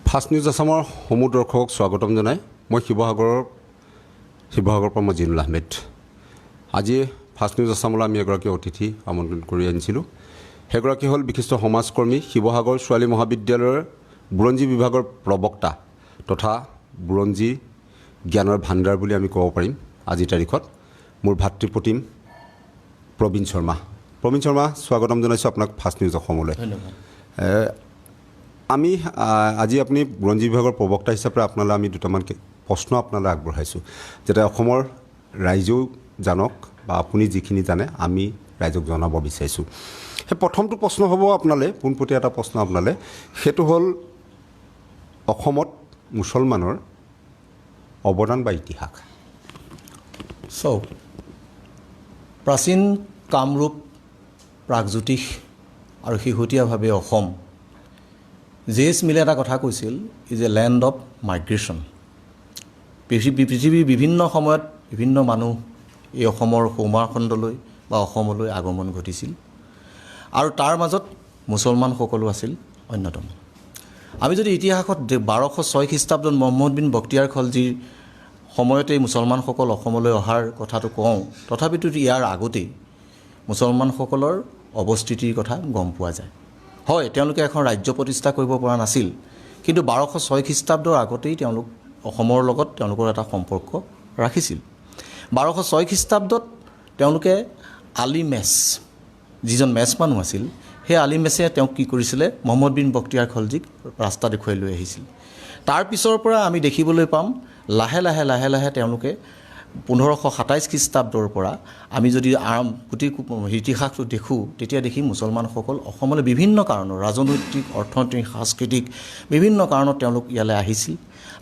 Fast news আছামৰ সমূহ দৰ্শকক স্বাগতম জনাই মই শিৱসাগৰৰ পৰা মই জিনুল আহমেদ। আজি ফাষ্ট নিউজ আছামলৈ আমি এগৰাকী অতিথি আমন্ত্ৰণ কৰি আনিছিলোঁ। সেইগৰাকী হ'ল বিশিষ্ট সমাজকৰ্মী, শিৱসাগৰ ছোৱালী মহাবিদ্যালয়ৰ বুৰঞ্জী বিভাগৰ প্ৰবক্তা তথা বুৰঞ্জী জ্ঞানৰ ভাণ্ডাৰ বুলি আমি ক'ব পাৰিম আজিৰ তাৰিখত, মোৰ ভাতৃপ্ৰতিম প্ৰবীণ শৰ্মা। প্ৰবীণ শৰ্মা, স্বাগতম জনাইছোঁ আপোনাক ফাষ্ট নিউজ অসমলৈ। ধন্যবাদ। আমি আজি আপুনি বুৰঞ্জী বিভাগৰ প্ৰবক্তা হিচাপে আপোনালৈ আমি দুটামান প্ৰশ্ন আপোনালৈ আগবঢ়াইছোঁ, যাতে অসমৰ ৰাইজেও জানক বা আপুনি যিখিনি জানে আমি ৰাইজক জনাব বিচাৰিছোঁ। সেই প্ৰথমটো প্ৰশ্ন হ'ব আপোনালৈ, পোনপটীয়া এটা প্ৰশ্ন আপোনালৈ, সেইটো হ'ল অসমত মুছলমানৰ অৱদান বা ইতিহাস। চাওক, প্ৰাচীন কামৰূপ, প্ৰাগজ্যোতিষ আৰু শেহতীয়াভাৱে অসম, জে এছ মিলে এটা কথা কৈছিল, is a land of migration। পৃথিৱীৰ বিভিন্ন সময়ত বিভিন্ন মানুহ এই অসমৰ সৌমাৰখণ্ডলৈ বা অসমলৈ আগমন ঘটিছিল আৰু তাৰ মাজত মুছলমানসকলো আছিল অন্যতম। আমি যদি ইতিহাসত 1206 খ্ৰীষ্টাব্দত মহম্মদ বিন বক্তিয়াৰ খলজীৰ সময়তেই মুছলমানসকল অসমলৈ অহাৰ কথাটো কওঁ, তথাপিতো ইয়াৰ আগতেই মুছলমানসকলৰ অৱস্থিতিৰ কথা গম পোৱা যায়। হয়, তেওঁলোকে এখন ৰাজ্য প্ৰতিষ্ঠা কৰিব পৰা নাছিল, কিন্তু 1206 খ্ৰীষ্টাব্দৰ আগতেই তেওঁলোক অসমৰ লগত তেওঁলোকৰ এটা সম্পৰ্ক ৰাখিছিল। 1206 খ্ৰীষ্টাব্দত তেওঁলোকে আলী মেছ, যিজন মেছ মানুহ আছিল, সেই আলী মেছে তেওঁক কি কৰিছিলে, মহম্মদ বিন বক্তিয়াৰ খলজীক ৰাস্তা দেখুৱাই লৈ আহিছিল। তাৰ পিছৰ পৰা আমি দেখিবলৈ পাম লাহে লাহে লাহে লাহে তেওঁলোকে 1527 খ্ৰীষ্টাব্দৰ পৰা আমি যদি গোটেই ইতিহাসটো দেখোঁ, তেতিয়া দেখি মুছলমানসকল অসমলৈ বিভিন্ন কাৰণত, ৰাজনৈতিক, অৰ্থনৈতিক, সাংস্কৃতিক বিভিন্ন কাৰণত তেওঁলোক ইয়ালৈ আহিছিল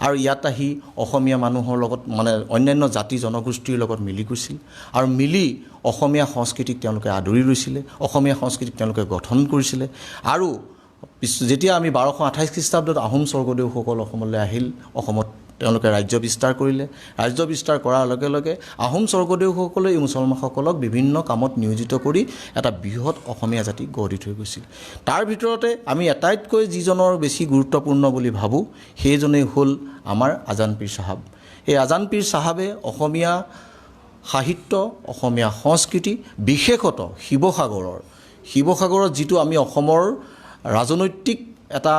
আৰু ইয়াত আহি অসমীয়া মানুহৰ লগত, মানে অন্যান্য জাতি জনগোষ্ঠীৰ লগত মিলি গৈছিল আৰু মিলি অসমীয়া সংস্কৃতিক তেওঁলোকে আদৰি লৈছিলে, অসমীয়া সংস্কৃতিক তেওঁলোকে গঠন কৰিছিলে। আৰু যেতিয়া আমি 1228 খ্ৰীষ্টাব্দত আহোম স্বৰ্গদেউসকল অসমলৈ আহিল, অসমত তেওঁলোকে ৰাজ্য বিস্তাৰ কৰিলে। ৰাজ্য বিস্তাৰ কৰাৰ লগে লগে আহোম স্বৰ্গদেউসকলে এই মুছলমানসকলক বিভিন্ন কামত নিয়োজিত কৰি এটা বৃহৎ অসমীয়া জাতি গঢ় দি থৈ গৈছিল। তাৰ ভিতৰতে আমি আটাইতকৈ যিজনৰ বেছি গুৰুত্বপূৰ্ণ বুলি ভাবোঁ, সেইজনেই হ'ল আমাৰ আজান পীৰ চাহাব। এই আজান পীৰ চাহাবে অসমীয়া সাহিত্য, অসমীয়া সংস্কৃতি, বিশেষতঃ শিৱসাগৰত যিটো আমি অসমৰ ৰাজনৈতিক এটা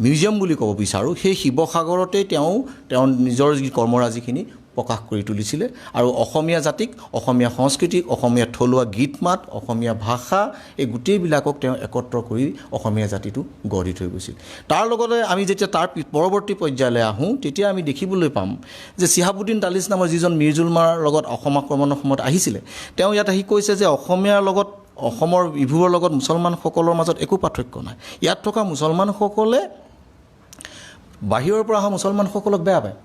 মিউজিয়াম বুলি ক'ব বিচাৰোঁ, সেই শিৱসাগৰতেই তেওঁ তেওঁৰ নিজৰ যি কৰ্মৰাজিখিনি প্ৰকাশ কৰি তুলিছিলে আৰু অসমীয়া জাতিক, অসমীয়া সংস্কৃতিক, অসমীয়া থলুৱা গীত মাত, অসমীয়া ভাষা, এই গোটেইবিলাকক তেওঁ একত্ৰ কৰি অসমীয়া জাতিটো গঢ় দি থৈ গৈছিল। তাৰ লগতে আমি যেতিয়া তাৰ পৰৱৰ্তী পৰ্যায়লৈ আহোঁ, তেতিয়া আমি দেখিবলৈ পাম যে চিহাবুদ্দিন তালিজ নামৰ যিজন মিৰ্জুলমাৰ লগত অসম আক্ৰমণৰ সময়ত আহিছিলে, তেওঁ ইয়াত আহি কৈছে যে অসমীয়াৰ লগত, অসমৰ ইবোৰৰ লগত মুছলমানসকলৰ মাজত একো পাৰ্থক্য নাই। ইয়াত থকা মুছলমানসকলে বাহিৰৰ পৰা অহা মুছলমানসকলক বেয়া পায়,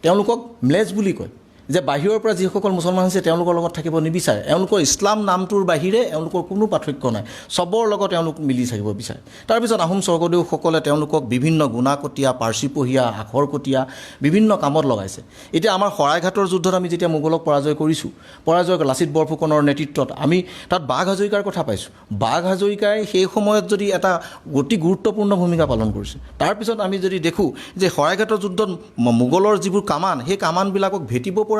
তেওঁলোকক ম্লেজ বুলি কয়, যে বাহিৰৰ পৰা যিসকল মুছলমান হৈছে তেওঁলোকৰ লগত থাকিব নিবিচাৰে। এওঁলোকৰ ইছলাম নামটোৰ বাহিৰে এওঁলোকৰ কোনো পাৰ্থক্য নাই, চবৰ লগত এওঁলোক মিলি থাকিব বিচাৰে। তাৰপিছত আহোম স্বৰ্গদেউসকলে তেওঁলোকক বিভিন্ন গুণাকটীয়া, পাৰ্চীপহীয়া, আখৰকটীয়া বিভিন্ন কামত লগাইছে। এতিয়া আমাৰ শৰাইঘাটৰ যুদ্ধত আমি যেতিয়া মোগলক পৰাজয় কৰিছোঁ, পৰাজয় লাচিত বৰফুকনৰ নেতৃত্বত, আমি তাত বাঘ হাজৰিকাৰ কথা পাইছোঁ। বাঘ হাজৰিকাই সেই সময়ত যদি এটা অতি গুৰুত্বপূৰ্ণ ভূমিকা পালন কৰিছে। তাৰপিছত আমি যদি দেখোঁ যে শৰাইঘাটৰ যুদ্ধত মোগলৰ যিবোৰ কামান, সেই কামানবিলাকক ভেটিব পৰা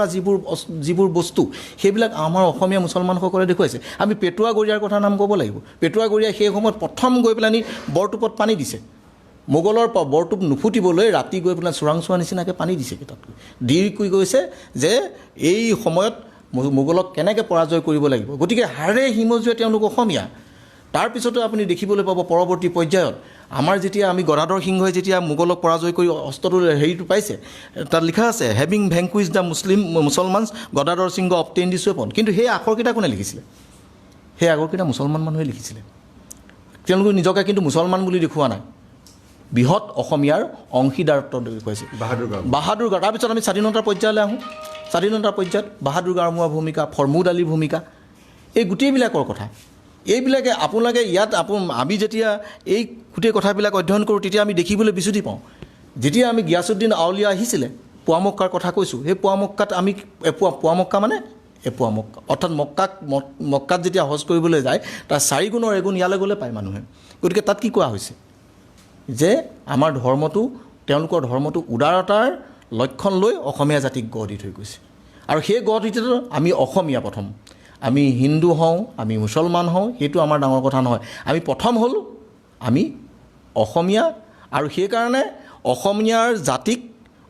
যিবোৰ বস্তু, সেইবিলাক আমাৰ অসমীয়া মুছলমানসকলে দেখুৱাইছে। আমি পেটুৱা গৰীয়াৰ কথা নাম ক'ব লাগিব। পেটুৱা গৰীয়াই সেই সময়ত প্ৰথম গৈ পেলানি বৰটোপত পানী দিছে। মোগলৰ বৰটোপ নুফুটিবলৈ ৰাতি গৈ পেলাই চোৰাংচোৱা নিচিনাকৈ পানী দিছে। তাত দি কৈ গৈছে যে এই সময়ত মোগলক কেনেকৈ পৰাজয় কৰিব লাগিব। গতিকে হাড়ে হিমজুৱে তেওঁলোক অসমীয়া। তাৰপিছতো আপুনি দেখিবলৈ পাব পৰৱৰ্তী পৰ্যায়ত আমাৰ যেতিয়া আমি গদাধৰ সিংহই যেতিয়া মোগলক পৰাজয় কৰি অস্ত্ৰটো হেৰিটো পাইছে, তাত লিখা আছে, "Having vanquished the Muslim Musalmans, Gadadhar Singha obtained this weapon." কিন্তু সেই আখৰকেইটা কোনে লিখিছিলে? সেই আখৰকেইটা মুছলমান মানুহে লিখিছিলে। তেওঁলোকে নিজকে কিন্তু মুছলমান বুলি দেখুওৱা নাই, বৃহৎ অসমীয়াৰ অংশীদাৰত্ব দেখুৱাইছে। বাহাদুৰ গাঁও। বাহাদুৰ গাঁও। তাৰপিছত আমি স্বাধীনতাৰ পৰ্যায়লৈ আহোঁ। স্বাধীনতাৰ পৰ্যায়ত বাহাদুৰ গাঁওমূৰীয়াৰ ভূমিকা, ফৰমুদ আলীৰ ভূমিকা, এই গোটেইবিলাকৰ কথা, এইবিলাকে আপোনালোকে ইয়াত আমি যেতিয়া এই গোটেই কথাবিলাক অধ্যয়ন কৰোঁ, তেতিয়া আমি দেখিবলৈ বিচুতি পাওঁ। যেতিয়া আমি গিয়াছুদ্দিন আউলিয়া আহিছিলে, পোৱামক্কাৰ কথা কৈছোঁ, সেই পোৱামক্কাত আমি এপোৱা, পোৱামক্কা মানে এপোৱা মক্কা, অৰ্থাৎ মক্কাত যেতিয়া হজ কৰিবলৈ যায়, তাৰ চাৰিগুণৰ এগুণ ইয়ালৈ গ'লে পায় মানুহে। গতিকে তাত কি কোৱা হৈছে যে আমাৰ ধৰ্মটো তেওঁলোকৰ ধৰ্মটো উদাৰতাৰ লক্ষণ লৈ অসমীয়া জাতিক গঢ় দি থৈ গৈছে। আৰু সেই গঢ় দিওঁতে আমি অসমীয়া প্ৰথম, আমি হিন্দু হওঁ, আমি মুছলমান হওঁ, সেইটো আমাৰ ডাঙৰ কথা নহয়। আমি প্ৰথম হ'ল আমি অসমীয়া। আৰু সেইকাৰণে অসমীয়াৰ জাতিক,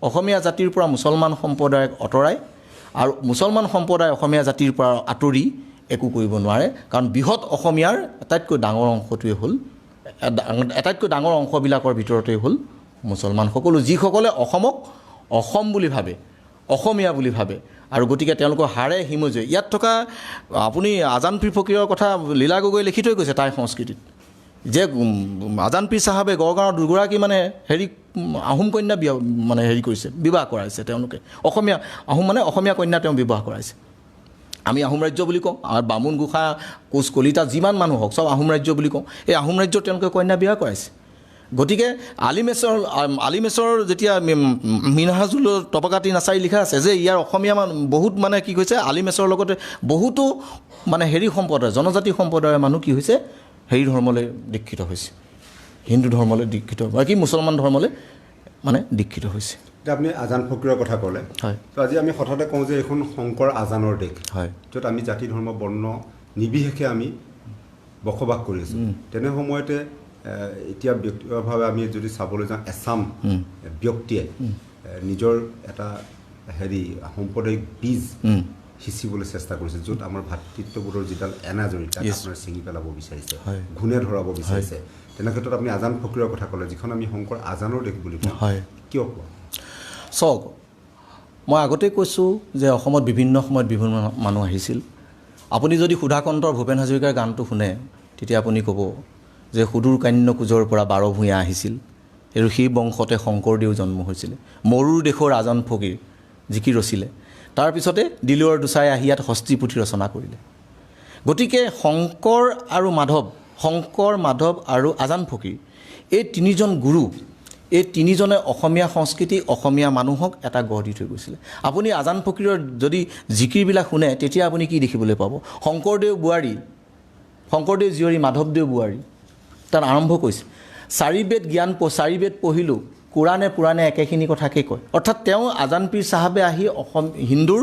অসমীয়া জাতিৰ পৰা মুছলমান সম্প্ৰদায়ক আঁতৰাই আৰু মুছলমান সম্প্ৰদায় অসমীয়া জাতিৰ পৰা আঁতৰি একো কৰিব নোৱাৰে। কাৰণ বৃহৎ অসমীয়াৰ আটাইতকৈ ডাঙৰ অংশটোৱে হ'ল, আটাইতকৈ ডাঙৰ অংশবিলাকৰ ভিতৰতেই হ'ল মুছলমান সকলো, যিসকলে অসমক অসম বুলি ভাবে, অসমীয়া বুলি ভাবে। আৰু গতিকে তেওঁলোকৰ হাড়ে হিমজুৱে ইয়াত থকা, আপুনি আজান পীৰ ফকীৰৰ কথা লীলা গগৈ লিখি থৈ গৈছে তাই সংস্কৃতিত যে আজান পীৰ চাহাবে গড়গাঁৱৰ দুগৰাকী মানে হেৰি আহোম কন্যা বিয়া মানে হেৰি কৰিছে, বিবাহ কৰাইছে। তেওঁলোকে অসমীয়া আহোম মানে অসমীয়া কন্যা তেওঁ বিবাহ কৰাইছে। আমি আহোম ৰাজ্য বুলি কওঁ, আৰু বামুণ গোঁসা কোচ কলিতা যিমান মানুহ হওক চব আহোম ৰাজ্য বুলি কওঁ। এই আহোম ৰাজ্যত তেওঁলোকে কন্যা বিবাহ কৰাইছে। গতিকে আলিমেছৰ যেতিয়া মিনহাজুল তবকাতি নাচাৰি লিখা আছে যে ইয়াৰ অসমীয়া বহুত মানে কি কৈছে, আলিমেছৰ লগতে বহুতো মানে হেৰি সম্প্ৰদায়, জনজাতি সম্প্ৰদায়ৰ মানুহ কি হৈছে, হেৰি ধৰ্মলৈ দীক্ষিত হৈছে, হিন্দু ধৰ্মলৈ দীক্ষিত বা কি মুছলমান ধৰ্মলৈ মানে দীক্ষিত হৈছে। এতিয়া আপুনি আজান ফকীৰৰ কথা ক'লে। হয়। তো আজি আমি হঠাতে কওঁ যে এইখন শংকৰ আজানৰ দেশ, হয়, য'ত আমি জাতি ধৰ্ম বৰ্ণ নিৰ্বিশেষে আমি বসবাস কৰি আছোঁ। তেনে সময়তে এতিয়া ব্যক্তিগতভাৱে আমি যদি চাবলৈ যাওঁ, এচাম ব্যক্তিয়ে নিজৰ এটা হেৰি সাম্প্ৰদায়িক বীজ সিঁচিবলৈ চেষ্টা কৰিছে, য'ত আমাৰ ভাতৃত্ববোধৰ যিডাল এনাজৰী তাক আপোনাৰ ছিঙি পেলাব বিচাৰিছে, ঘূণে ধৰাব বিচাৰিছে। তেনে ক্ষেত্ৰত আপুনি আজান ফকীৰৰ কথা ক'লে, যিখন আমি শংকৰ আজানৰ দেশ বুলি কওঁ, কিয় কোৱা? চাওক, মই আগতেই কৈছোঁ যে অসমত বিভিন্ন সময়ত বিভিন্ন মানুহ আহিছিল। আপুনি যদি সুধাকণ্ঠৰ ভূপেন হাজৰিকাৰ গানটো শুনে, তেতিয়া আপুনি ক'ব যে সুদূৰ কান্যকুজৰ পৰা বাৰ ভূঞা আহিছিল, আৰু সেই বংশতে শংকৰদেউ জন্ম হৈছিলে, মৰুৰ দেশৰ আজান ফকীৰ জিকি ৰচিলে। তাৰপিছতে দিলুৱৰ দোচাই আহি ইয়াত হস্তি পুথি ৰচনা কৰিলে। গতিকে শংকৰ আৰু মাধৱ, শংকৰ মাধৱ আৰু আজান ফকীৰ, এই তিনিজন গুৰু, এই তিনিজনে অসমীয়া সংস্কৃতি, অসমীয়া মানুহক এটা গঢ় দি থৈ গৈছিলে। আপুনি আজান ফকীৰৰ যদি জিকিৰবিলাক শুনে, তেতিয়া আপুনি কি দেখিবলৈ পাব? শংকৰদেৱ বোৱাৰী, শংকৰদেৱ জীয়ৰী মাধৱদেৱ বোৱাৰী, তাত আৰম্ভ কৰিছে চাৰিবেদ জ্ঞান, চাৰিবেদ পঢ়িলোঁ, কোৰাণে পুৰাণে একেখিনি কথাকে কয়। অৰ্থাৎ তেওঁ আজান পীৰ চাহাবে আহি অসম হিন্দুৰ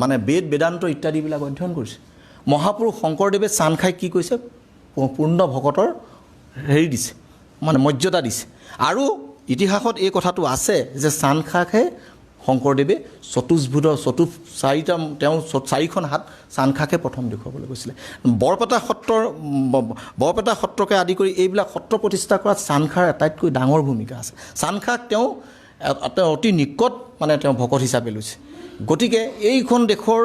মানে বেদ বেদান্ত ইত্যাদিবিলাক অধ্যয়ন কৰিছে। মহাপুৰুষ শংকৰদেৱে চান খাই কি কৈছে, পূৰ্ণ ভকতৰ হেৰি দিছে, মানে মৰ্যাদা দিছে। আৰু ইতিহাসত এই কথাটো আছে যে চান খাকহে শংকৰদেৱে চতুৰ্ভুজ, চতুৰ চাৰিটা, তেওঁ চাৰিখন হাত চান খাকহে প্ৰথম দেখুৱাবলৈ গৈছিলে। বৰপেটা সত্ৰকে আদি কৰি এইবিলাক সত্ৰ প্ৰতিষ্ঠা কৰাত চানখাৰ আটাইতকৈ ডাঙৰ ভূমিকা আছে। চানখাক তেওঁ অতি নিকট মানে তেওঁ ভকত হিচাপে লৈছে। গতিকে এইখন দেশৰ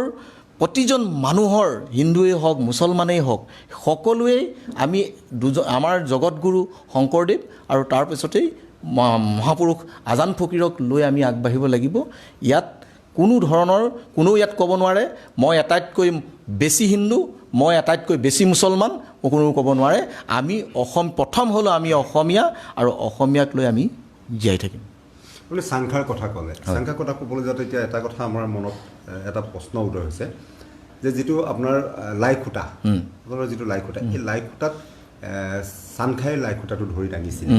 প্ৰতিজন মানুহৰ, হিন্দুৱেই হওক মুছলমানেই হওক, সকলোৱেই আমি দুজন, আমাৰ জগতগুৰু শংকৰদেৱ আৰু তাৰপিছতেই মহাপুৰুষ আজান ফকীৰক লৈ আমি আগবাঢ়িব লাগিব। ইয়াত কোনো ধৰণৰ কোনেও ইয়াত ক'ব নোৱাৰে মই আটাইতকৈ বেছি হিন্দু, মই আটাইতকৈ বেছি মুছলমান, কোনেও ক'ব নোৱাৰে। আমি অসম প্ৰথম হ'লো আমি অসমীয়া, আৰু অসমীয়াক লৈ আমি জীয়াই থাকিম। আপুনি চাংখাৰ কথা ক'লে, চাংখাৰ কথা ক'বলৈ যাওঁতে এতিয়া এটা কথা আমাৰ মনত এটা প্ৰশ্ন উদয় হৈছে যে যিটো আপোনাৰ লাই খুঁটা, আপোনাৰ যিটো লাই খুঁটা, এই লাই খুঁটাত চাংখাই লাই খুঁটাটো ধৰি দাঙিছিলে,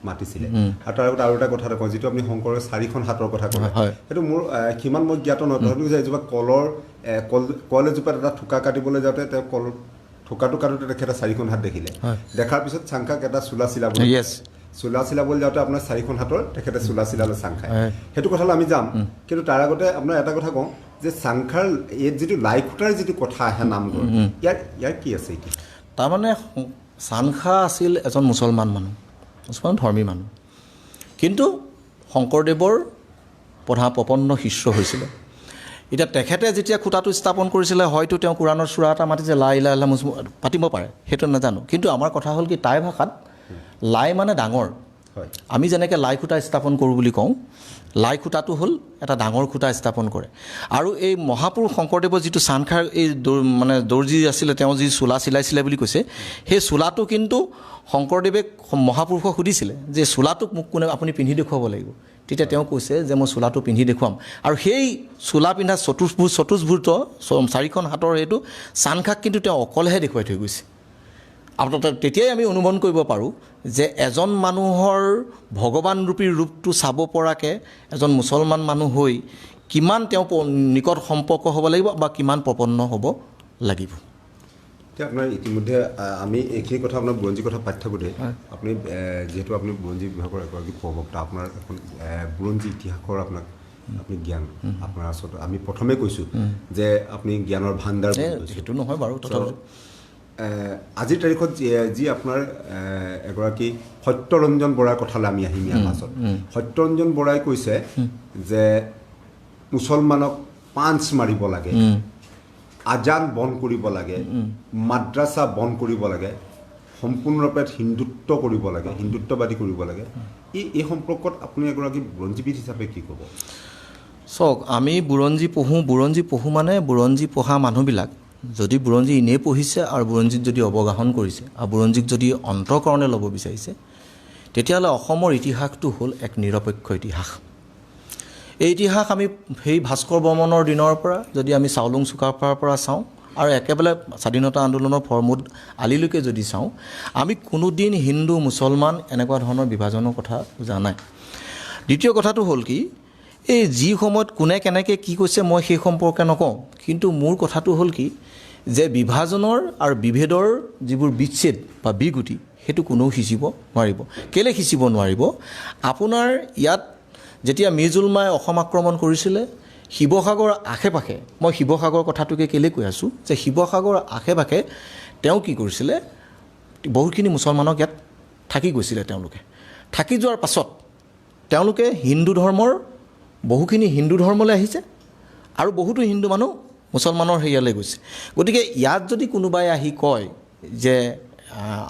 মাতিছিলে। আৰু তাৰ আগত আৰু এটা কথা কওঁ, যিটো আপুনি শংকৰৰ চাৰিখন হাতৰ কথা ক'লে, সেইটো মোৰ সিমান মই জ্ঞাত নহয়। তথাপিও যে এজোপা কলৰ, কল এজোপাত এটা থোকা কাটিবলৈ যাওঁতে তেওঁ কল থোকাটো কাটোতে তেখেতে চাৰিখন হাত দেখিলে। দেখাৰ পিছত চাংখাক এটা চোলা চিলাবলৈ, চোলা চিলাবলৈ যাওঁতে আপোনাৰ চাৰিখন হাতৰ তেখেতে চোলা চিলালে চাংখাই। সেইটো কথালৈ আমি যাম, কিন্তু তাৰ আগতে আপোনাৰ এটা কথা কওঁ যে চাংখাৰ এই যিটো লাই খুঁটাৰ যিটো কথা আহে নামঘৰ, ইয়াৰ কি আছে এতিয়া? তাৰমানে চাংখা আছিল এজন মুছলমান মানুহ, মুছলমান ধৰ্মী মানুহ, কিন্তু শংকৰদেৱৰ প্ৰধান প্ৰপন্ন শিষ্য হৈছিলে। এতিয়া তেখেতে যেতিয়া খুঁটাটো স্থাপন কৰিছিলে, হয়তো তেওঁ কোৰাণৰ চূৰা এটা মাতিছে, লা ইলাহা ইল্লাল্লাহ মুছলিম পাতিব পাৰে, সেইটো নাজানো। কিন্তু আমাৰ কথা হ'ল কি, টাই ভাষাত লাই মানে ডাঙৰ। আমি যেনেকৈ লাই খুঁটা স্থাপন কৰোঁ বুলি কওঁ, লাই খুঁটাটো হ'ল এটা ডাঙৰ খুঁটা স্থাপন কৰে। আৰু এই মহাপুৰুষ শংকৰদেৱৰ যিটো চানখাৰ এই মানে দৰ্জী আছিলে, তেওঁ যি চোলা চিলাইছিলে বুলি কৈছে, সেই চোলাটো কিন্তু শংকৰদেৱে মহাপুৰুষক সুধিছিলে যে চোলাটোক মোক কোনে আপুনি পিন্ধি দেখুৱাব লাগিব। তেতিয়া তেওঁ কৈছে যে মই চোলাটো পিন্ধি দেখুৱাম। আৰু সেই চোলা পিন্ধা চতুৰ্ভুজ চাৰিখন হাতৰ সেইটো চানখাক কিন্তু তেওঁ অকলেহে দেখুৱাই থৈ গৈছে। আপোনাৰ তেতিয়াই আমি অনুমান কৰিব পাৰোঁ যে এজন মানুহৰ ভগৱানৰূপী ৰূপটো চাব পৰাকৈ এজন মুছলমান মানুহ হৈ কিমান তেওঁ নিকট সম্পৰ্ক হ'ব লাগিব বা কিমান প্ৰপন্ন হ'ব লাগিব। এতিয়া আপোনাৰ ইতিমধ্যে আমি এইখিনি কথা আপোনাৰ বুৰঞ্জীৰ কথা পাতি থাকোঁতে আপুনি যিহেতু আপুনি বুৰঞ্জী বিভাগৰ এগৰাকী প্ৰবক্তা, আপোনাৰ এখন বুৰঞ্জী ইতিহাসৰ আপোনাক আপুনি জ্ঞান আপোনাৰ আচলতে আমি প্ৰথমে কৈছোঁ যে আপুনি জ্ঞানৰ ভাণ্ডাৰ। সেইটো নহয় বাৰু, তথাপিও আজিৰ তাৰিখত যি আপোনাৰ এগৰাকী সত্যৰঞ্জন বৰাৰ কথালৈ আমি আহিম ইয়াৰ মাজত। সত্যৰঞ্জন বৰাই কৈছে যে মুছলমানক পাঞ্চ মাৰিব লাগে, আজান বন্ধ কৰিব লাগে, মাদ্ৰাছা বন্ধ কৰিব লাগে, সম্পূৰ্ণৰূপে হিন্দুত্ব কৰিব লাগে, হিন্দুত্ববাদী কৰিব লাগে। এই সম্পৰ্কত আপুনি এগৰাকী বুৰঞ্জীবিদ হিচাপে কি ক'ব? চাওক, আমি বুৰঞ্জী পঢ়োঁ, বুৰঞ্জী পঢ়োঁ মানে বুৰঞ্জী পঢ়া মানুহবিলাক যদি বুৰঞ্জী এনেই পঢ়িছে আৰু বুৰঞ্জীক যদি অৱগাহন কৰিছে আৰু বুৰঞ্জীক যদি অন্তঃকৰণে ল'ব বিচাৰিছে, তেতিয়াহ'লে অসমৰ ইতিহাসটো হ'ল এক নিৰপেক্ষ ইতিহাস। এই ইতিহাস আমি সেই ভাস্কৰ বৰ্মনৰ দিনৰ পৰা যদি আমি চাওলুং চুকাফাৰ পৰা চাওঁ আৰু একেবাৰে স্বাধীনতা আন্দোলনৰ ফৰমুদ আলিলৈকে যদি চাওঁ, আমি কোনোদিন হিন্দু মুছলমান এনেকুৱা ধৰণৰ বিভাজনৰ কথা বুজা নাই। দ্বিতীয় কথাটো হ'ল কি, এই যি সময়ত কোনে কেনেকৈ কি কৈছে মই সেই সম্পৰ্কে নকওঁ, কিন্তু মোৰ কথাটো হ'ল কি যে বিভাজনৰ আৰু বিভেদৰ যিবোৰ বিচ্ছেদ বা বিগুটি সেইটো কোনেও সিঁচিব নোৱাৰিব। কেলৈ সিঁচিব নোৱাৰিব? আপোনাৰ ইয়াত যেতিয়া মিৰ্জুলমাই অসম আক্ৰমণ কৰিছিলে, শিৱসাগৰ আশে পাশে, মই শিৱসাগৰ কথাটোকে কেলৈ কৈ আছোঁ যে শিৱসাগৰ আশে পাশে তেওঁ কি কৰিছিলে, বহুতখিনি মুছলমানক ইয়াত থাকি গৈছিলে। তেওঁলোকে থাকি যোৱাৰ পাছত তেওঁলোকে হিন্দু ধৰ্মৰ বহুখিনি হিন্দু ধৰ্মলৈ আহিছে আৰু বহুতো হিন্দু মানুহ মুছলমানৰ হেৰিয়ালৈ গৈছে। গতিকে ইয়াত যদি কোনোবাই আহি কয় যে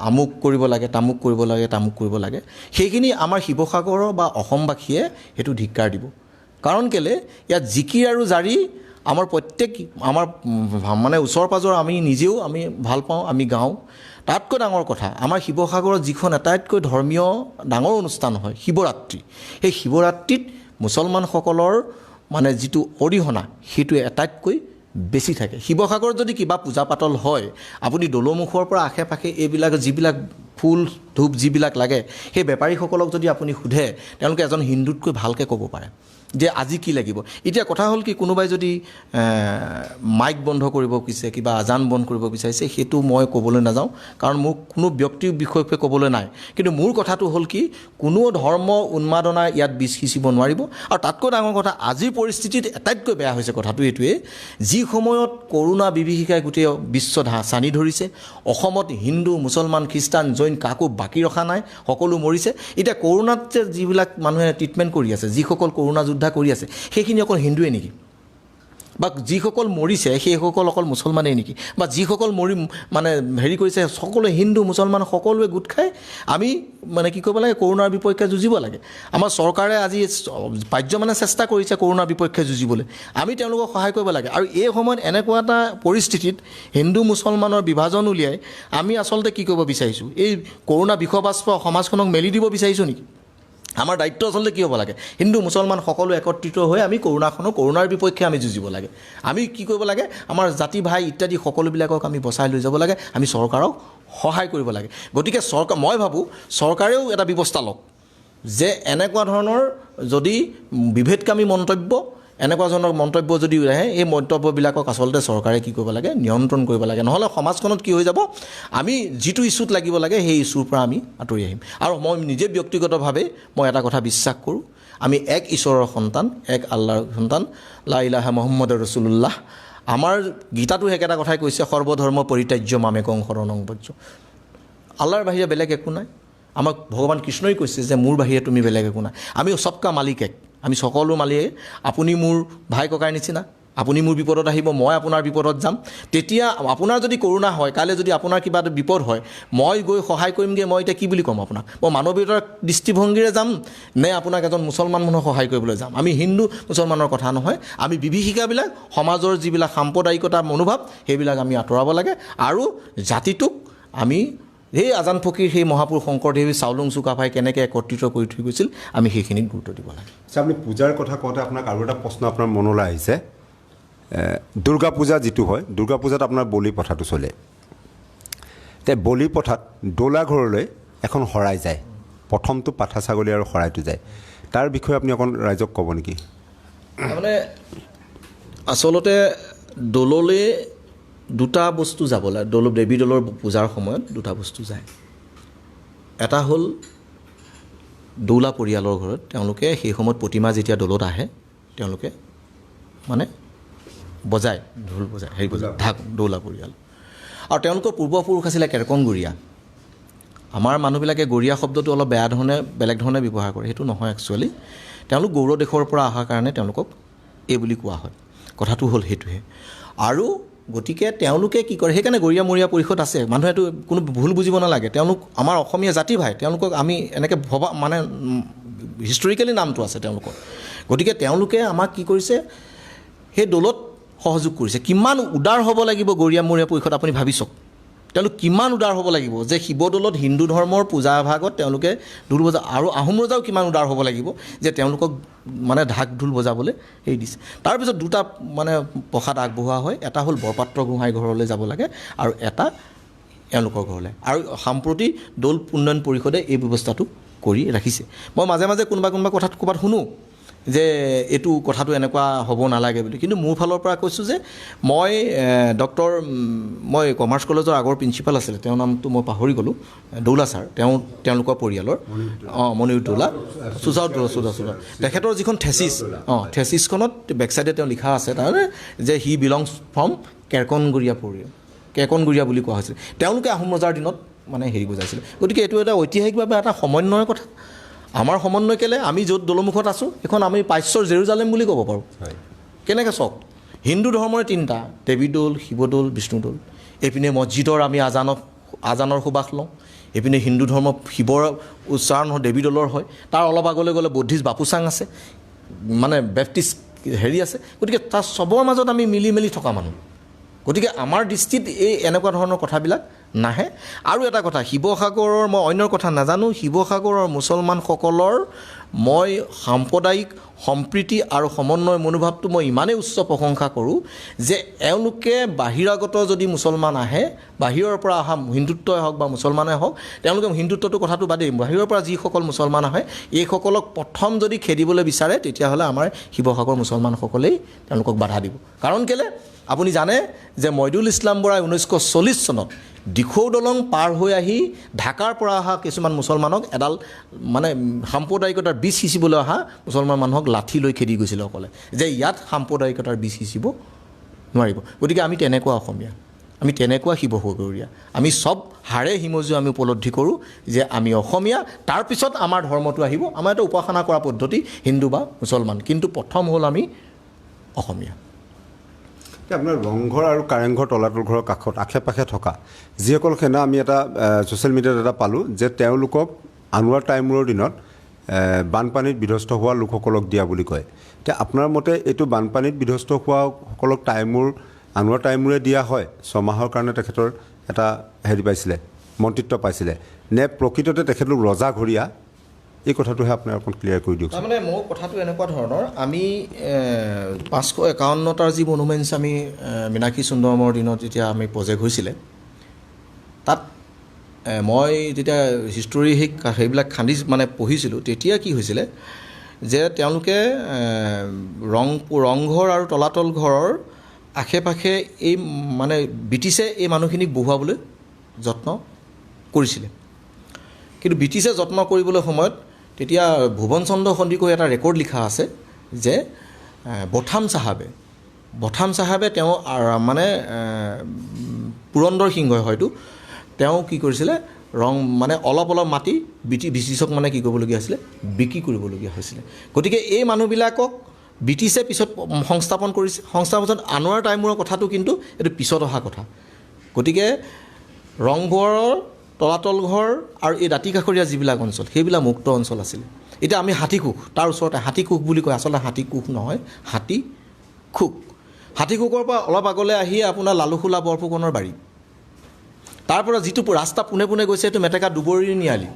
আমুক কৰিব লাগে, তামুক কৰিব লাগে, তামুক কৰিব লাগে, সেইখিনি আমাৰ শিৱসাগৰৰ বা অসমবাসীয়ে সেইটো ধিক্কাৰ দিব। কাৰণ কেলৈ, ইয়াত জিকিৰ আৰু জাৰি আমাৰ প্ৰত্যেক আমাৰ মানে ওচৰ পাঁজৰ আমি নিজেও আমি ভাল পাওঁ, আমি গাওঁ। তাতকৈ ডাঙৰ কথা, আমাৰ শিৱসাগৰত যিখন আটাইতকৈ ধৰ্মীয় ডাঙৰ অনুষ্ঠান হয় শিৱৰাত্ৰি, সেই শিৱৰাত্ৰিত মুছলমানসকলৰ মানে যিটো অৰিহণা সেইটো আটাইতকৈ বেছি থাকে। শিৱসাগৰত যদি কিবা পূজা পাতল হয়, আপুনি দৌলমুখৰ পৰা আশে পাশে এইবিলাক যিবিলাক ফুল ধূপ যিবিলাক লাগে, সেই বেপাৰীসকলক যদি আপুনি সোধে, তেওঁলোকে এজন হিন্দুতকৈ ভালকৈ ক'ব পাৰে যে আজি কি লাগিব। এতিয়া কথা হ'ল কি, কোনোবাই যদি মাইক বন্ধ কৰিব বিচাৰিছে, কিবা আজান বন্ধ কৰিব বিচাৰিছে, সেইটো মই ক'বলৈ নাযাওঁ, কাৰণ মোৰ কোনো ব্যক্তিৰ বিষয়ে ক'বলৈ নাই। কিন্তু মোৰ কথাটো হ'ল কি, কোনো ধৰ্ম উন্মাদনা ইয়াত বীজ সিঁচিব নোৱাৰিব। আৰু তাতকৈ ডাঙৰ কথা, আজিৰ পৰিস্থিতিত আটাইতকৈ বেয়া হৈছে কথাটো এইটোৱে, যি সময়ত কৰোণা বিভীষিকাই গোটেই বিশ্ব ছানি ধৰিছে, অসমত হিন্দু মুছলমান খ্ৰীষ্টান জৈন কাকো বাকী ৰখা নাই, সকলো মৰিছে। এতিয়া কৰোণাত যে যিবিলাক মানুহে ট্ৰিটমেণ্ট কৰি আছে, যিসকল কৰোণা যোদ্ধা কৰি আছে, সেইখিনি অকল হিন্দুৱে নেকি? বা যিসকল মৰিছে সেইসকল অকল মুছলমানেই নেকি? বা যিসকল মৰি মানে হেৰি কৰিছে, সকলোৱে হিন্দু মুছলমান সকলোৱে গোট খাই আমি মানে কি কৰিব লাগে, কৰোণাৰ বিপক্ষে যুঁজিব লাগে। আমাৰ চৰকাৰে আজি পাৰ্যমানে চেষ্টা কৰিছে কৰোণাৰ বিপক্ষে যুঁজিবলৈ, আমি তেওঁলোকক সহায় কৰিব লাগে। আৰু এই সময়ত এনেকুৱা এটা পৰিস্থিতিত হিন্দু মুছলমানৰ বিভাজন উলিয়াই আমি আচলতে কি কৰিব বিচাৰিছোঁ, এই কৰোণা বিষবাষ্প সমাজখনক মেলি দিব বিচাৰিছোঁ নেকি? আমাৰ দায়িত্ব আচলতে কি হ'ব লাগে, হিন্দু মুছলমান সকলো একত্ৰিত হৈ আমি কৰোণাৰ বিপক্ষে আমি যুঁজিব লাগে। আমি কি কৰিব লাগে, আমাৰ জাতি ভাই ইত্যাদি সকলোবিলাকক আমি বচাই লৈ যাব লাগে, আমি চৰকাৰক সহায় কৰিব লাগে। গতিকে চৰকাৰ, মই ভাবোঁ চৰকাৰেও এটা ব্যৱস্থা লওক যে এনেকুৱা ধৰণৰ যদি বিভেদকামী মন্তব্য, এনেকুৱা ধৰণৰ মন্তব্য যদি আহে, এই মন্তব্যবিলাকক আচলতে চৰকাৰে কি কৰিব লাগে, নিয়ন্ত্ৰণ কৰিব লাগে। নহ'লে সমাজখনত কি হৈ যাব, আমি যিটো ইছ্যুত লাগিব লাগে সেই ইছ্যুৰ পৰা আমি আঁতৰি আহিম। আৰু মই নিজে ব্যক্তিগতভাৱে মই এটা কথা বিশ্বাস কৰোঁ, আমি এক ঈশ্বৰৰ সন্তান, এক আল্লাহৰ সন্তান, লা ইলাহা মুহাম্মাদুৰ ৰছুলুল্লাহ। আমাৰ গীতাতো একেটা কথাই কৈছে, সৰ্বধৰ্ম পৰিত্যাজ্য মামেকং শৰণং ব্ৰজ। আল্লাহৰ বাহিৰে বেলেগ একো নাই। আমাক ভগৱান কৃষ্ণই কৈছে যে মোৰ বাহিৰে তুমি বেলেগ একো নাই। আমি চবকা মালিক এক, আমি সকলো মালিক। আপুনি মোৰ ভাই ককাইৰ নিচিনা, আপুনি মোৰ বিপদত আহিব, মই আপোনাৰ বিপদত যাম। তেতিয়া আপোনাৰ যদি কৰোণা হয়, কাইলৈ যদি আপোনাৰ কিবা এটা বিপদ হয়, মই গৈ সহায় কৰিমগৈ। মই এতিয়া কি বুলি ক'ম আপোনাক, মই মানৱীয়তাৰ দৃষ্টিভংগীৰে যাম নে আপোনাক এজন মুছলমান মানুহক সহায় কৰিবলৈ যাম? আমি হিন্দু মুছলমানৰ কথা নহয়, আমি বিভীষিকাবিলাক, সমাজৰ যিবিলাক সাম্প্ৰদায়িকতা মনোভাৱ, সেইবিলাক আমি আঁতৰাব লাগে। আৰু জাতিটোক আমি সেই আজান ফকীৰ, সেই মহাপুৰুষ শংকৰদেৱ, চাওলুং চুকাফাই কেনেকৈ একত্ৰিত কৰি থৈ গৈছিল, আমি সেইখিনিত গুৰুত্ব দিব লাগে। আচ্ছা, আপুনি পূজাৰ কথা কওঁতে আপোনাক আৰু এটা প্ৰশ্ন আপোনাৰ মনলৈ আহিছে। দুৰ্গা পূজা যিটো হয়, দুৰ্গা পূজাত আপোনাৰ বলি প্ৰথাটো চলে। তে বলি প্ৰথাত দৌলা ঘৰলৈ এখন শৰাই যায়, প্ৰথমটো পাঠা ছাগলী আৰু শৰাইটো যায়, তাৰ বিষয়ে আপুনি অকণ ৰাইজক ক'ব নেকি? তাৰমানে আচলতে দৌললৈ দুটা বস্তু যাব লাগে। দৌল দেৱী দৌলৰ পূজাৰ সময়ত দুটা বস্তু যায়। এটা হ'ল দৌলা পৰিয়ালৰ ঘৰত তেওঁলোকে সেই সময়ত প্ৰতিমা যেতিয়া দৌলত আহে তেওঁলোকে মানে বজায়, ঢোল বজায়, হেৰি বজায়, ঢাক, দৌলা পৰিয়াল। আৰু তেওঁলোকৰ পূৰ্বপুৰুষ আছিলে কেৰকনগৰীয়া। আমাৰ মানুহবিলাকে গৰীয়া শব্দটো অলপ বেয়া ধৰণে, বেলেগ ধৰণে ব্যৱহাৰ কৰে, সেইটো নহয় একচুৱেলি। তেওঁলোক গৌৰ দেশৰ পৰা অহাৰ কাৰণে তেওঁলোকক এই বুলি কোৱা হয়। কথাটো হ'ল সেইটোহে। আৰু গতিকে তেওঁলোকে কি কৰে, সেইকাৰণে গৰীয়া মৰীয়া পৰিষদ আছে। মানুহেতো কোনো ভুল বুজিব নালাগে, তেওঁলোক আমাৰ অসমীয়া জাতি ভাই, তেওঁলোকক আমি এনেকৈ ভবা মানে হিষ্টৰিকেলি নামটো আছে তেওঁলোকৰ। গতিকে তেওঁলোকে আমাক কি কৰিছে, সেই দৌলত সহযোগ কৰিছে। কিমান উদাৰ হ'ব লাগিব গৰীয়া মৰীয়া পৰিষদ, আপুনি ভাবি চাওক। তেওঁলোক কিমান উদাৰ হ'ব লাগিব যে শিৱদৌলত হিন্দু ধৰ্মৰ পূজা ভাগত তেওঁলোকে ঢোল বজা, আৰু আহোম ৰজাও কিমান উদাৰ হ'ব লাগিব যে তেওঁলোকক মানে ঢাক ঢোল বজাবলৈ হেৰি দিছে। তাৰপিছত দুটা মানে প্ৰসাদ আগবঢ়োৱা হয়, এটা হ'ল বৰপাত্ৰ গোহাঁই ঘৰলৈ যাব লাগে আৰু এটা এওঁলোকৰ ঘৰলৈ। আৰু সাম্প্ৰতি দৌল উন্নয়ন পৰিষদে এই ব্যৱস্থাটো কৰি ৰাখিছে। মই মাজে মাজে কোনোবা কোনোবা কথাত ক'ৰবাত শুনো যে এইটো কথাটো এনেকুৱা হ'ব নালাগে বুলি, কিন্তু মোৰ ফালৰ পৰা কৈছোঁ যে মই ডক্টৰ মই কমাৰ্চ কলেজৰ আগৰ প্ৰিন্সিপাল আছিলে, তেওঁৰ নামটো মই পাহৰি গ'লোঁ, দৌলা ছাৰ, তেওঁ তেওঁলোকৰ পৰিয়ালৰ, মনিৰ দৌলা, সুজাও দৌলা, সুজা, তেখেতৰ যিখন থেচিছ, থেচিছখনত বেকচাইডে তেওঁ লিখা আছে তাৰমানে যে হি বিলংছ ফ্ৰম কেৰকনগৰীয়া পৰিয়াল, কেৰকনগৰীয়া বুলি কোৱা হৈছিল। তেওঁলোকে আহোম ৰজাৰ দিনত মানে হেৰি বুজাইছিলে। গতিকে এইটো এটা ঐতিহাসিকভাৱে এটা সমন্বয়ৰ কথা। আমাৰ সমন্বয় কেলে, আমি য'ত দৌলমুখত আছোঁ সেইখন আমি প্ৰাচ্যৰ জেৰুজালেম বুলি ক'ব পাৰোঁ। কেনেকৈ চাওক, হিন্দু ধৰ্মৰে তিনিটা, দেৱী দৌল, শিৱদৌল, বিষ্ণুদৌল। এইপিনে মছজিদৰ আমি আজানৰ সুবাস লওঁ, এইপিনে হিন্দু ধৰ্ম শিৱৰ উচ্চাৰণ হয়, দেৱী দৌলৰ হয়। তাৰ অলপ আগলৈ গ'লে বৌদ্ধিষ্ট বাপুচাং আছে, মানে বেপ্টিষ্ট হেৰি আছে। গতিকে তাৰ চবৰ মাজত আমি মিলি মেলি থকা মানুহ। গতিকে আমাৰ দৃষ্টিত এই এনেকুৱা ধৰণৰ কথাবিলাক নাহে। আৰু এটা কথা, শিৱসাগৰৰ মই অন্যৰ কথা নাজানো, শিৱসাগৰৰ মুছলমানসকলৰ মই সাম্প্ৰদায়িক সম্প্ৰীতি আৰু সমন্বয় মনোভাৱটো মই ইমানেই উচ্চ প্ৰশংসা কৰোঁ যে এওঁলোকে বাহিৰাগত যদি মুছলমান আহে, বাহিৰৰ পৰা অহা হিন্দুত্বই হওক বা মুছলমানে হওক, তেওঁলোকে হিন্দুত্বটো কথাটো বাদেই, বাহিৰৰ পৰা যিসকল মুছলমান আহে এইসকলক প্ৰথম যদি খেদিবলৈ বিচাৰে তেতিয়াহ'লে আমাৰ শিৱসাগৰ মুছলমানসকলেই তেওঁলোকক বাধা দিব। কাৰণ কেলৈ, আপুনি জানে যে মইদুল ইছলাম বৰাই 1940 চনত দিখৌ দলং পাৰ হৈ আহি ঢাকাৰ পৰা অহা কিছুমান মুছলমানক এডাল মানে সাম্প্ৰদায়িকতাৰ বীজ সিঁচিবলৈ অহা মুছলমান মানুহক লাঠি লৈ খেদি গৈছিলে অকলে, যে ইয়াত সাম্প্ৰদায়িকতাৰ বীজ সিঁচিব নোৱাৰিব। গতিকে আমি তেনেকুৱা অসমীয়া, আমি তেনেকুৱা শিৱসাগৰীয়া, আমি চব হাড়ে হিমজু আমি উপলব্ধি কৰোঁ যে আমি অসমীয়া। তাৰপিছত আমাৰ ধৰ্মটো আহিব, আমাৰ এটা উপাসনা কৰা পদ্ধতি হিন্দু বা মুছলমান, কিন্তু প্ৰথম হ'ল আমি অসমীয়া। আপোনাৰ ৰংঘৰ আৰু কাৰেংঘৰ তলাতল ঘৰৰ কাষত আশে পাশে থকা যিসকল সেনা, আমি এটা ছ'চিয়েল মিডিয়াত এটা পালোঁ যে তেওঁলোকক আনোৱাৰ টাইমূৰৰ দিনত বানপানীত বিধ্বস্ত হোৱা লোকসকলক দিয়া বুলি কয়। এতিয়া আপোনাৰ মতে এইটো বানপানীত বিধ্বস্ত হোৱাসকলক আনোৱাৰ টাইমূৰে দিয়া হয়, ছমাহৰ কাৰণে তেখেতৰ এটা হেৰি পাইছিলে, মন্ত্ৰিত্ব পাইছিলে, নে প্ৰকৃততে তেখেতলোক ৰজাঘৰীয়া? এই কথাটোহে আপোনাৰ অকণ ক্লিয়াৰ কৰি দিয়ক। তাৰমানে মোৰ কথাটো এনেকুৱা ধৰণৰ, আমি 551টাৰ যি মনুমেণ্টছ আমি মীনাক্ষী সুন্দৰমৰ দিনত যেতিয়া আমি প্ৰজেক্ট হৈছিলে, তাত মই যেতিয়া হিষ্টৰী সেইবিলাক খান্দি মানে পঢ়িছিলোঁ, তেতিয়া কি হৈছিলে যে তেওঁলোকে ৰংঘৰ আৰু তলাতল ঘৰৰ আশে পাশে এই মানে ব্ৰিটিছে এই মানুহখিনিক বহুৱাবলৈ যত্ন কৰিছিলে। কিন্তু ব্ৰিটিছে যত্ন কৰিবলৈ সময়ত তেতিয়া ভুৱন চন্দ্ৰ সন্দিকৈ এটা ৰেকৰ্ড লিখা আছে যে বথাম চাহাবে তেওঁ মানে পুৰন্দৰ সিংহই হয়তো তেওঁ কি কৰিছিলে, ৰং মানে অলপ অলপ মাটি ব্ৰিটিছক মানে কি কৰিবলগীয়া হৈছিলে, বিক্ৰী কৰিবলগীয়া হৈছিলে। গতিকে এই মানুহবিলাকক ব্ৰিটিছে পিছত সংস্থাপন কৰিছে। সংস্থাপন আনোৱাৰ টাইমূৰৰ কথাটো কিন্তু এইটো পিছত অহা কথা। গতিকে ৰংঘৰৰ তলাতল ঘৰ আৰু এই দাঁতিকাষৰীয়া যিবিলাক অঞ্চল সেইবিলাক মুক্ত অঞ্চল আছিলে। এতিয়া আমি হাতীকোষ, তাৰ ওচৰতে হাতীকোষ বুলি কয়, আচলতে হাতীকোষ নহয়, হাতীখোক। হাতীখোকৰ পৰা অলপ আগলৈ আহি আপোনাৰ লালুখোলা বৰফুকনৰ বাৰী, তাৰ পৰা যিটো ৰাস্তা পোনে পোনে গৈছে সেইটো মেটেকা দুবৰি নিয়ালি,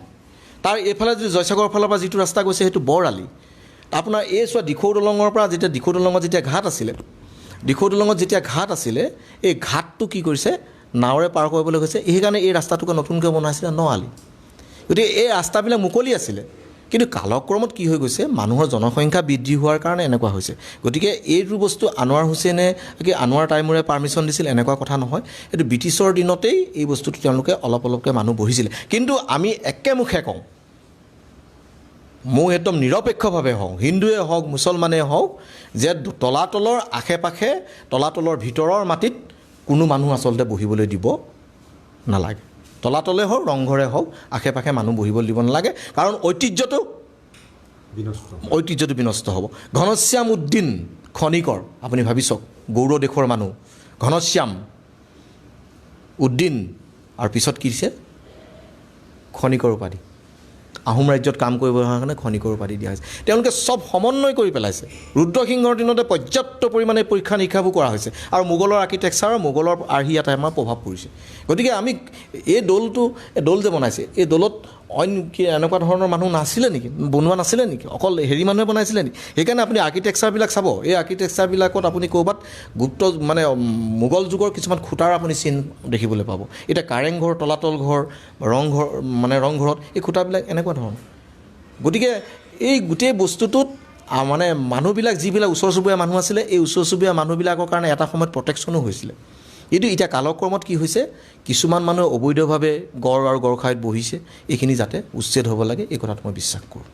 তাৰ এইফালে যদি জয়সাগৰৰ ফালৰ পৰা যিটো ৰাস্তা গৈছে সেইটো বৰআলি। আপোনাৰ এই চোৱা দিখৌ দলঙৰ পৰা যেতিয়া দিখৌ দলঙত যেতিয়া ঘাট আছিলে, দিখৌ দলঙত যেতিয়া ঘাট আছিলে, এই ঘাটটো কি কৰিছে, নাৱৰে পাৰ কৰিবলৈ গৈছে। সেইকাৰণে এই ৰাস্তাটোকে নতুনকৈ বনাইছিলে ন আলি। গতিকে এই ৰাস্তাবিলাক মুকলি আছিলে, কিন্তু কালক্ৰমত কি হৈ গৈছে, মানুহৰ জনসংখ্যা বৃদ্ধি হোৱাৰ কাৰণে এনেকুৱা হৈছে। গতিকে এইটো বস্তু আনোৱাৰ হুছেইনে কি আনোৱাৰ টাইমৰে পাৰ্মিশ্যন দিছিল এনেকুৱা কথা নহয়, এইটো ব্ৰিটিছৰ দিনতেই এই বস্তুটো তেওঁলোকে অলপ অলপকৈ মানুহ বহিছিলে। কিন্তু আমি একেমুখে কওঁ, মই একদম নিৰপেক্ষভাৱে হওঁ, হিন্দুৱে হওক মুছলমানেই হওক, যে তলাতলৰ আশে পাশে তলাতলৰ ভিতৰৰ মাটিত কোনো মানুহ আচলতে বহিবলৈ দিব নালাগে। তলাতলে হওক ৰংঘৰে হওক আশে পাশে মানুহ বহিবলৈ দিব নালাগে, কাৰণ ঐতিহ্যটো বিনষ্ট হ'ব। ঘনশ্যাম উদ্দিন খনিকৰ, আপুনি ভাবি চাওক, গৌৰ দেশৰ মানুহ ঘনশ্যাম উদ্দিন, আৰু পিছত কি দিছে খনিকৰ উপাধি। আহোম ৰাজ্যত কাম কৰিব অহাৰ কাৰণে খনিকৰ উপাধি দিয়া হৈছে। তেওঁলোকে চব সমন্বয় কৰি পেলাইছে। ৰুদ্ৰসিংহৰ দিনতে পৰ্যাপ্ত পৰিমাণে পৰীক্ষা নিৰীক্ষাবোৰ কৰা হৈছে আৰু মোগলৰ আৰ্কিটেকচাৰৰ মোগলৰ আৰ্হি এটা আমাৰ প্ৰভাৱ পৰিছে। গতিকে আমি এই দৌলটো, এই দৌল যে বনাইছে, এই দৌলত অইন কি এনেকুৱা ধৰণৰ মানুহ নাছিলে নেকি, বনোৱা নাছিলে নেকি, অকল হেৰি মানুহে বনাইছিলে নেকি? সেইকাৰণে আপুনি আৰ্কিটেকচাৰবিলাক চাব, এই আৰ্কিটেকচাৰবিলাকত আপুনি ক'ৰবাত গুপ্ত মানে মোগল যুগৰ কিছুমান খুঁটাৰ আপুনি চিন দেখিবলৈ পাব। এতিয়া কাৰেংঘৰ, তলাতল ঘৰ, ৰংঘৰ মানে ৰংঘৰত এই খুঁটাবিলাক এনেকুৱা ধৰণৰ। গতিকে এই গোটেই বস্তুটোত মানে মানুহবিলাক যিবিলাক ওচৰ চুবুৰীয়া মানুহ আছিলে, এই ওচৰ চুবুৰীয়া মানুহবিলাকৰ কাৰণে এটা সময়ত প্ৰটেকশ্যনো হৈছিলে। কিন্তু এতিয়া কালক্ৰমত কি হৈছে, কিছুমান মানুহে অবৈধভাৱে গড় আৰু গড়খাইত বহিছে। এইখিনি যাতে উচ্ছেদ হ'ব লাগে, এই কথাটো মই বিশ্বাস কৰোঁ।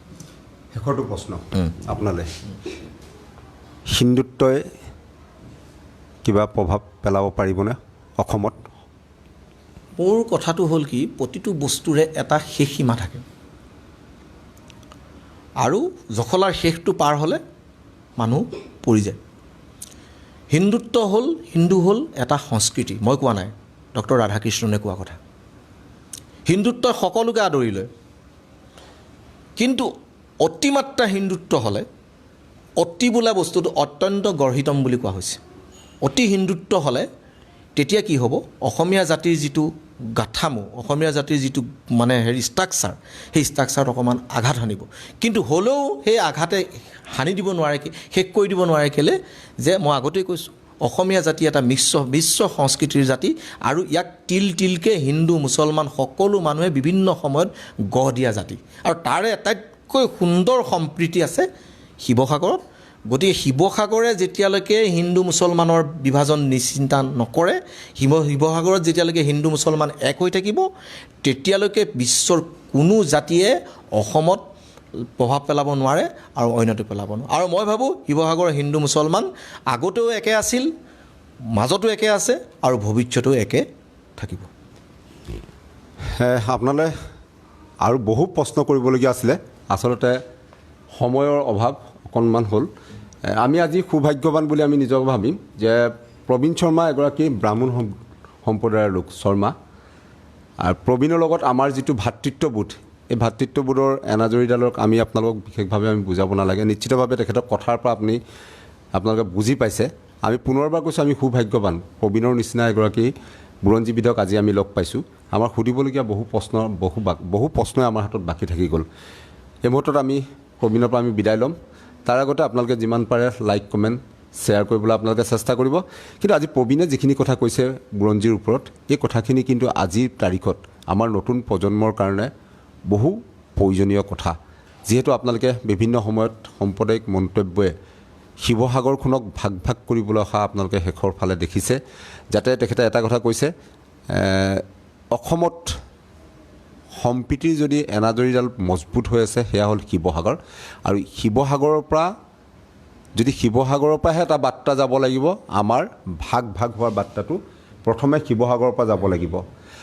শেষৰটো প্ৰশ্ন আপোনালৈ, হিন্দুত্বই কিবা প্ৰভাৱ পেলাব পাৰিবনে অসমত? মোৰ কথাটো হ'ল কি, প্ৰতিটো বস্তুৰে এটা শেষ সীমা থাকে আৰু জখলাৰ শেষটো পাৰ হ'লে মানুহ পৰি যায়। হিন্দুত্ব হ'ল, হিন্দু হ'ল এটা সংস্কৃতি, মই কোৱা নাই, ডক্টৰ ৰাধাকৃষ্ণনে কোৱা কথা। হিন্দুত্বই সকলোকে আদৰি লয়, কিন্তু অতিমাত্ৰা হিন্দুত্ব হ'লে, অতি বোলা বস্তুটো অত্যন্ত গৰ্হিতম বুলি কোৱা হৈছে। অতি হিন্দুত্ব হ'লে তেতিয়া কি হ'ব, অসমীয়া জাতিৰ যিটো গাঁথামো, অসমীয়া জাতিৰ যিটো মানে হেৰি ষ্ট্ৰাকচাৰ, সেই ষ্ট্ৰাকচাৰত অকণমান আঘাত হানিব। কিন্তু হ'লেও সেই আঘাতে হানি দিব নোৱাৰে, কি শেষ কৰি দিব নোৱাৰে। কেলৈ যে মই আগতেই কৈছোঁ, অসমীয়া জাতি এটা মিশ্ৰ সংস্কৃতিৰ জাতি আৰু ইয়াক তিল তিলকৈ হিন্দু মুছলমান সকলো মানুহে বিভিন্ন সময়ত গঢ় দিয়া জাতি। আৰু তাৰে আটাইতকৈ সুন্দৰ সম্প্ৰীতি আছে শিৱসাগৰত। গতিকে শিৱসাগৰে যেতিয়ালৈকে হিন্দু মুছলমানৰ বিভাজন নিশ্চিন্তা নকৰে, শিৱসাগৰত যেতিয়ালৈকে হিন্দু মুছলমান এক হৈ থাকিব, তেতিয়ালৈকে বিশ্বৰ কোনো জাতিয়ে অসমত প্ৰভাৱ পেলাব নোৱাৰে আৰু অন্যটো পেলাব নোৱাৰে। আৰু মই ভাবোঁ শিৱসাগৰৰ হিন্দু মুছলমান আগতেও একে আছিল, মাজতো একে আছে আৰু ভৱিষ্যতেও একে থাকিব। আপোনালৈ আৰু বহু প্ৰশ্ন কৰিবলগীয়া আছিলে, আচলতে সময়ৰ অভাৱ অকণমান হ'ল। আমি আজি সৌভাগ্যৱান বুলি আমি নিজক ভাবিম যে প্ৰবীণ শৰ্মা এগৰাকী ব্ৰাহ্মণ সম্প্ৰদায়ৰ লোক শৰ্মা, আৰু প্ৰবীণৰ লগত আমাৰ যিটো ভাতৃত্ববোধ, এই ভাতৃত্ববোধৰ এনাজৰীডালক আমি আপোনালোকক বিশেষভাৱে আমি বুজাব নালাগে। নিশ্চিতভাৱে তেখেতৰ কথাৰ পৰা আপোনালোকে বুজি পাইছে। আমি পুনৰবাৰ কৈছোঁ, আমি সৌভাগ্যৱান প্ৰবীণৰ নিচিনা এগৰাকী বুৰঞ্জীবিদক আজি আমি লগ পাইছোঁ। আমাৰ সুধিবলগীয়া বহু প্ৰশ্ন, বহু প্ৰশ্নই আমাৰ হাতত বাকী থাকি গ'ল। এই মুহূৰ্তত আমি প্ৰবীণৰ পৰা আমি বিদায় ল'ম। তাৰ আগতে আপোনালোকে যিমান পাৰে লাইক, কমেণ্ট, শ্বেয়াৰ কৰিবলৈ আপোনালোকে চেষ্টা কৰিব। কিন্তু আজি প্ৰবীণে যিখিনি কথা কৈছে বুৰঞ্জীৰ ওপৰত, এই কথাখিনি কিন্তু আজিৰ তাৰিখত আমাৰ নতুন প্ৰজন্মৰ কাৰণে বহু প্ৰয়োজনীয় কথা। যিহেতু আপোনালোকে বিভিন্ন সময়ত সাম্প্ৰদায়িক মন্তব্যই শিৱসাগৰখনক ভাগ ভাগ কৰিবলৈ অহা আপোনালোকে শেষৰ ফালে দেখিছে। যাতে তেখেতে এটা কথা কৈছে, অসমত সম্প্ৰীতিৰ যদি এনাজৰীডাল মজবুত হৈ আছে, সেয়া হ'ল শিৱসাগৰ। আৰু শিৱসাগৰৰ পৰা যদি শিৱসাগৰৰ পৰাহে এটা বাৰ্তা যাব লাগিব, আমাৰ ভাগ ভাগ হোৱাৰ বাৰ্তাটো প্ৰথমে শিৱসাগৰৰ পৰা যাব লাগিব।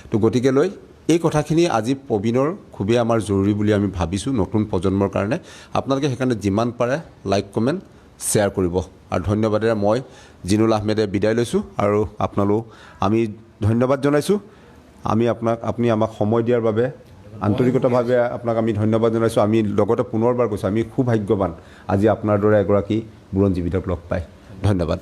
তো গতিকেলৈ এই কথাখিনি আজি প্ৰবীণৰ খুবেই আমাৰ জৰুৰী বুলি আমি ভাবিছোঁ নতুন প্ৰজন্মৰ কাৰণে। আপোনালোকে সেইকাৰণে যিমান পাৰে লাইক, কমেণ্ট, শ্বেয়াৰ কৰিব। আৰু ধন্যবাদেৰে মই জিনুল আহমেদে বিদায় লৈছোঁ আৰু আপোনালোক আমি ধন্যবাদ জনাইছোঁ। আপুনি আমাক সময় দিয়াৰ বাবে আন্তৰিকতাভাৱে আপোনাক আমি ধন্যবাদ জনাইছোঁ। আমি লগতে পুনৰবাৰ কৈছোঁ, আমি সৌভাগ্যৱান আজি আপোনাৰ দৰে এগৰাকী বুৰঞ্জীবিদক লগ পাই। ধন্যবাদ।